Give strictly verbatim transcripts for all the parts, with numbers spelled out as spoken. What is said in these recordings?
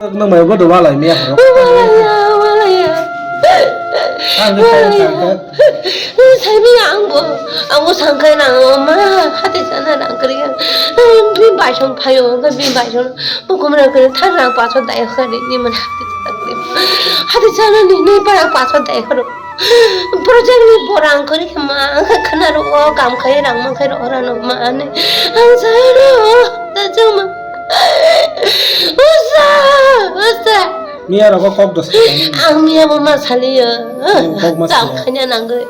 Nang mai bodo walai miya horo. Walai ya, walai ya. Ang khe sai, sai khe. Sai miya ang bo, ang bo sangkai nang o ma, hati sana nang kri ya. Bi bai song phayo, bi bai song. Bukum rang kri thar rang paso dai khari ni man hati sana kri. Hati sana ni ni para paso dai kharo. Project ni borang kori ma khana ro o kam khai rang ma khai ro ora no ma ne. Ang sa ro ta chang ma. Usa, usa. Miya rogo kok dos. Ang miya bo ma sali ya. Kok ma sali. Kam khai na nang goi.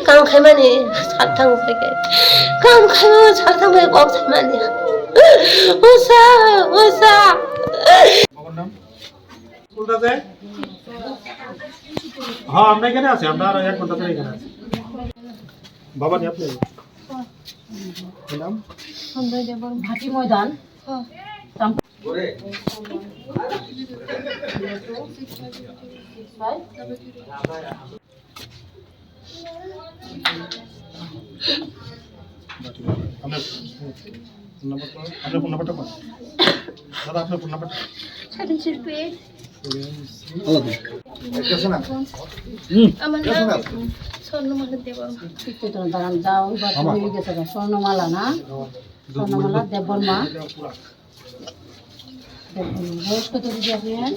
Kam khai mani sal thang sai ke. Kam khai ma sal thang bai kok sai mani. Usa, usa. স্কুলটা যে? হ্যাঁ, আমরা এখানে আছি, আমরা আরো এক ঘন্টা ধরে এখানে আছি। বাবা, আপনি? কি নাম? ভাটি ময়দান। আপনার ফোন নাম্বারটা, আপনার ফোন নাম্বারটা বল। দাদা, আপনার ফোন নাম্বারটা। Seven six two eight. আমার নাম স্বর্ণমালা দেববর্মা। দাঁড়ান, যাও, এবার আমার। হয়ে গেছে গো, স্বর্ণমালা না? স্বর্ণমালা দেববর্মা। বয়স কত দিদি আপনার?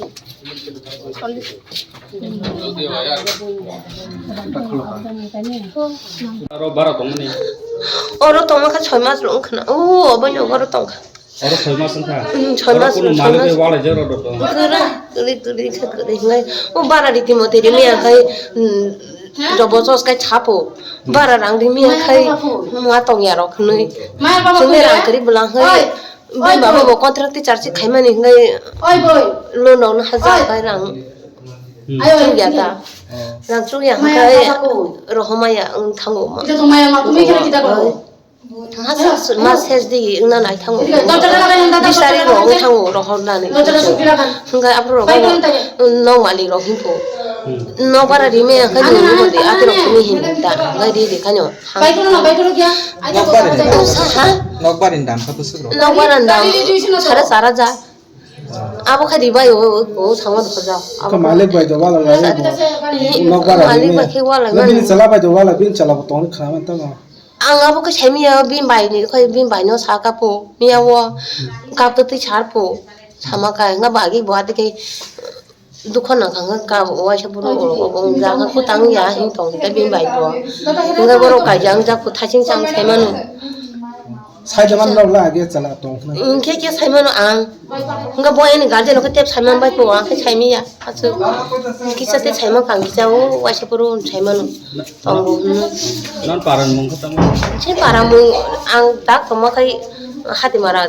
চল্লিশ। Aro bara tongmani. Oro tongma khe soi mas rok wngkha na. O, obo no oro tongkha. Oro soi mas wngkha. Hmm, soi mas, oro kuno soi malik mas. Walai jero do tong. Kwrwi, kwrwi, kwrwi khe kwrwi hingai. O bara riti moti rimi akhai, hmm, jobo sos kai chapo. Bara rang rimi akhai, ma tong ya rok hinui. Chini rang kwrwi bwlang hai. Bini baba bo contract teacher se khaimani hingai loan rok no hajar bai rang chukya ta. Rang chukya hingai rohomaya wng thango ma. Mas, mas ses di wngna nai thango. Bis tarik rok wng thango rohornani. Hingai aphuru rok no malik rok himpo. Nok bara rime hingai nini bodi ati rok kumi hin ta hingai di di khaino. Nokbar ni dam. Saha? Nokbar ni dam kha bwswk rok? Nokbar ni dam sare char hajar. Abo kha ribai o, o, o, sama dukha jao. Kha malik bai do wala lai bo. Nokbar ni malik bai khe wala. Bini chala bai do wala, bini chala bo tong kha man tamo. Ang abo khe saimiya bini bai ni khe bini bai no sa kapo miya o kap to twi sar po sama ka nga bagi bo ati khe. Dukha nang kha wngkha ka waisa borok rok wng jak kha kwtang ya hing tong khe bini bai bo. Hwnkhe borok kaijak wng jak khe thaching chang sai mano. Sai da man rok la age chala tong khna. Hwnkhe khe sai mano ang. Hwnkhe bo ani guardian rok khe tep sai man bai bo ang khe sai manya. Aswk kisa tei sai man kha kisa o waisa borok sai mano. Tongo hwnwi. Non paran mung khe tamo? Chini para mung ang tak tongma khai Hatimara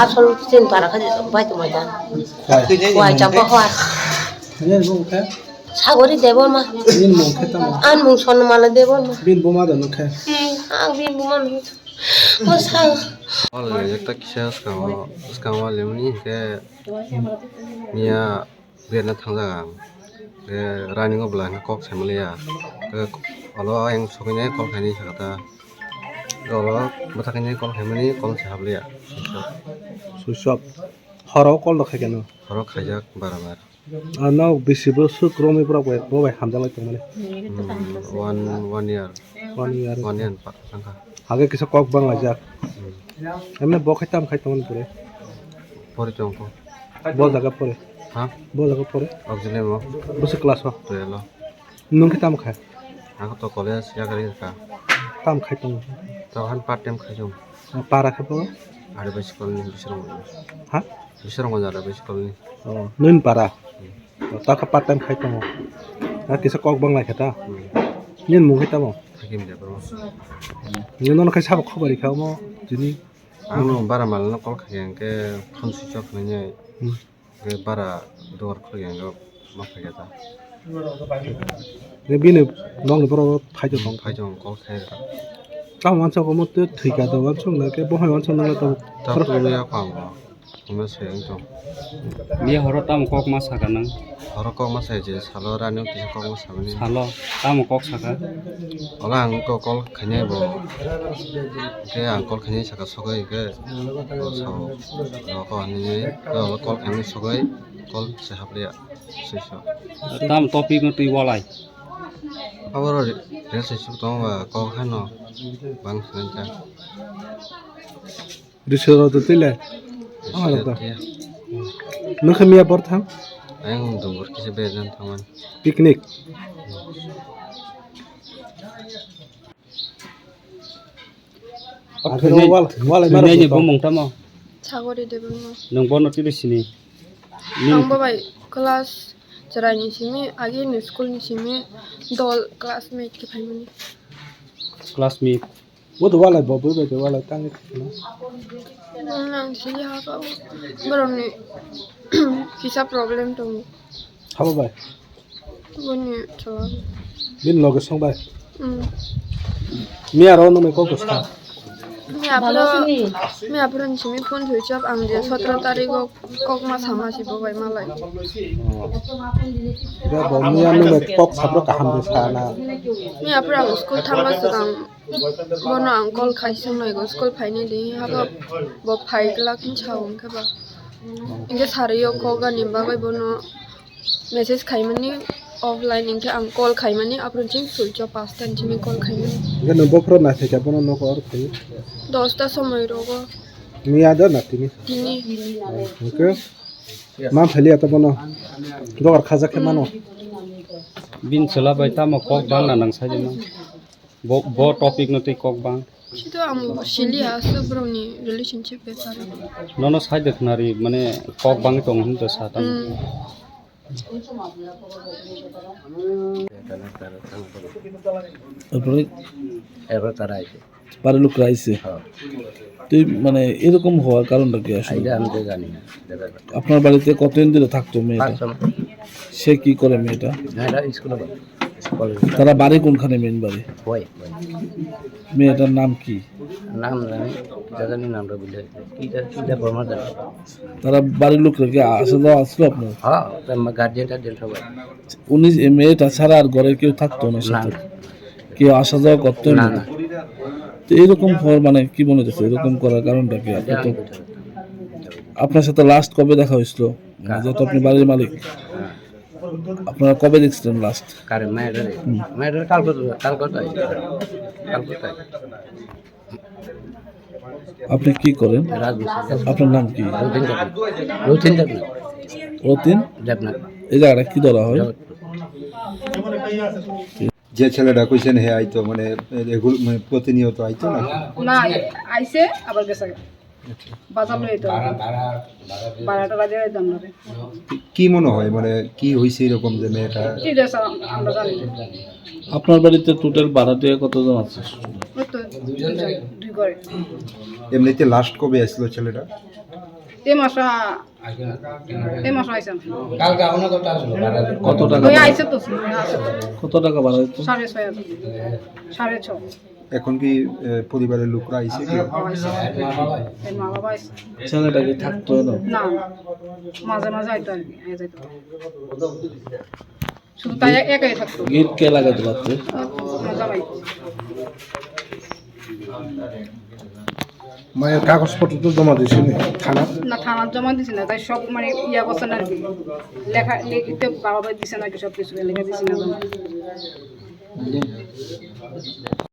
asol chini para khai bai tongma da. Khwai. Khwai chapa khwai. Nini mung khe? Sagori Debbarma. Nini mung khe tamo? Ani mung Sonnamala Debbarma. Bini buma da nung khe? Hmm, ang bini buma nung. O sa. Wale ekta kisa skang o, skang o lemni khe niya. Berna thangjak ang. Khe running o bwla hwnwi kok saimaliya. Khe olo ayang soknai kol khainai sakha ta. Olo bwthaknai kol khaimani kol se habliya. Switch off. Horo kol rok khai keno. Horo khaijak bara bar. Ah, no bisi bwswk romwi borok bai, bo bai hamjak lai tongmani. Hmm, one, one year. One year. One year pa, tangkha. Hage kisa kok bang laijak. Hmm. Emne bo khai tam khai tongmani pore. Pori tongkho. Bo jaga pore. Ha? Bo jaga pore. Auxiliary mo. Bwswk class o? Twelve o. Nwng khe tamo kha? Ako to college yakarwi kha. Tamo khai tongo? To han part time khai tongo. O para khe bo? Ari bai school ni bisrong. Ha? Bisrong jar bai school ni. O, nwng para? Hmm. O, ta kha part time khai tongo. A kisa kok bang lai kha ta? Hmm. Nini mung khe tamo? Hakim de bro. Nini nono khai sabo khobor rikha omo tini? Ang no bara mal no call khai hwnkhe phone switch off nai. Hmm. Hwnkhe bara duar khulya hwnkhe ma phai kha ta. Hwnkhe bini nokni borok phai tong. Phai tong, call khai kha. Tamo uansuk omo twi thwi kha do uansuk na khe bo hai uansuk nang lai tongo. Ta phuru ya kha bo. Omo se wng tong. Miya horo tamo kok ma saka nang? Horo kok ma sai je, salo rani kisa kok ma samani. Salo, tamo kok saka? Ola ang ko call khainai bo. Ke ang call khainai saka sogoi ke. Ko sao. Ko ani ke ola call khainai sogoi. Call se hapriya. Sui so. Tam topic no twi walai. Aboro re-, rest sui suk tong ba kok hano. Bang sui ta. Risoro to tile. Ama jata. Nokhe miya por thang? Ang dubur kisa bejan thangan. Picnic. Akhirno wal, wal, wal, wal, wal. Bumung tamo? Sagori Debbarma. Nang bono tiri sini? Ang bo bai class chwraini simi, agini school ni simi dol classmate khe phaimani. Classmate? Bo to walai bo, bo bai to walai tangwi thangna. Nang sili ha ka bo. Borokni kisa problem tongo. Habo bai? Boni chwla. Bini loge song bai? Hmm. Miya ro nung mai kok sa? Miya phuru, miya phuru ni simi phone switch off ang je sotro tarikh o kok ma sama si bo bai malai. Ba bo miya nung mai kok sabro kaham de sana. Miya phuru ang school thangma swkang bono ang call khai song nai go school phainai di habo bo phai glak hin sa hwnkhe ba. Hwnkhe sari o kok ani bagwi bono message khaimani offline hwnkhe ang call khaimani aphuru chwng switch off pasta ni simi call khaimani. Hwnkhe nwng bophuru naithai kha bono nogo oro phai? Dosta somoi rogo. Miya da na tini? Tini. Hwnkhe ma phali ata bono dogar khaja khe mano. Bin chwla bai tamo kok bang na nang sai de ma. Bo, bo topic no tei kok bang. Sito ang sili ha aswk borokni relationship bepar. Nono sai de khnari mane kok bang tong hin to sa tang. Hmm. তারপরে এবার তারা আইছে। বাড়ির লোকরা আইছে। হ্যাঁ। তুই মানে এরকম হওয়ার কারণটা কি আসলে? এটা আমি তো জানি না। আপনার বাড়িতে কতদিন ধরে থাকতো মেয়েটা? পাঁচ ছয় মাস। সে কি করে মেয়েটা? মেয়েটা স্কুলে পড়ে। কলেজে। তারা বাড়ি কোনখানে, মেইন বাড়ি? হয়, হয়। মেয়েটার নাম কি? নাম জানি, জানি নামটা ভুলে গেছি। কি যা-, কি যা বর্মা জানি। তারা বাড়ির লোকরা কি আসা যাওয়া আসলো আপনার? হ্যাঁ, তার মা-, গার্জিয়ান টার্জিয়ান সবাই। উনি, এই মেয়েটা ছাড়া আর ঘরে কেউ থাকতো না না, সাথে? না। কেউ আসা যাওয়া করতো না, না? না। তো এরকম হওয়ার মানে কি মনে হচ্ছে? এরকম করার কারণটা কি? আপনি তো, আপনার সাথে লাস্ট কবে দেখা হয়েছিল? কার? যেহেতু আপনি বাড়ির মালিক। হ্যাঁ। আপনারা কবে দেখছিলেন লাস্ট? কারে? মেয়েটারে? হুম। মেয়েটারে কালকে তো, কালকে তো আইছে। কালকে তো আইছে। আপনি কি করেন? রাজমিস্ত্রি। আপনার নাম কি? রতিন দেবনাথ। রতিন দেবনাথ। রতিন? দেবনাথ। এই জায়গাটা কি ধরা হয়? জগৎপুর। যে ছেলেটা কইছেন, হে আইতো, মানে, রেগুল-, মানে, প্রতিনিয়ত আইতো না? না, আইছে, আবার গেছে। আচ্ছা। বাজার লই তো। ভাড়া, ভাড়া, ভাড়া দিয়ে বারোটা বাজে ওই দম ধরে। কি মনে হয়, মানে, কি হইছে এরকম যে মেয়েটা? কি হইছে, আমরা জানি না। আপনার বাড়িতে টোটাল ভাড়াটিয়া কতজন আছে? ওই তো দুইজন, দুই ঘরে। এমনিতে লাস্ট কবে আসলো ছেলেটা? এই মাসে, এই মাসে আইছে না। কালকে আপনার কথা আসলো, ভাড়া দিয়ে। কত টাকা ওই ভাড়া? আইছে তো, আইছে তো। কত টাকা ভাড়া দিত? সাড়ে ছয় হাজার। সাড়ে ছ। এখন কি, এ, পরিবারের লোকরা আইছে কি? এর মা বাবা আইছে। ছেলেটা কি থাকতো এলো? না, না। মাঝে মাঝে আইতো আর কি, আইয়া যাইতো। শুধু তাই একাই থাকতো। গেট কে লাগাইতো রাত্রে? আমার জামাই। মায়ের কাগজপত্র তো জমা দিছে নি থানা? না, থানাত জমা দিছে না, তাই সব মানে ইয়া করছে না আর কি। লেখা, লিখিতে বাবা দিছে না কি, সব কিছু লেখা দিছে না জমা।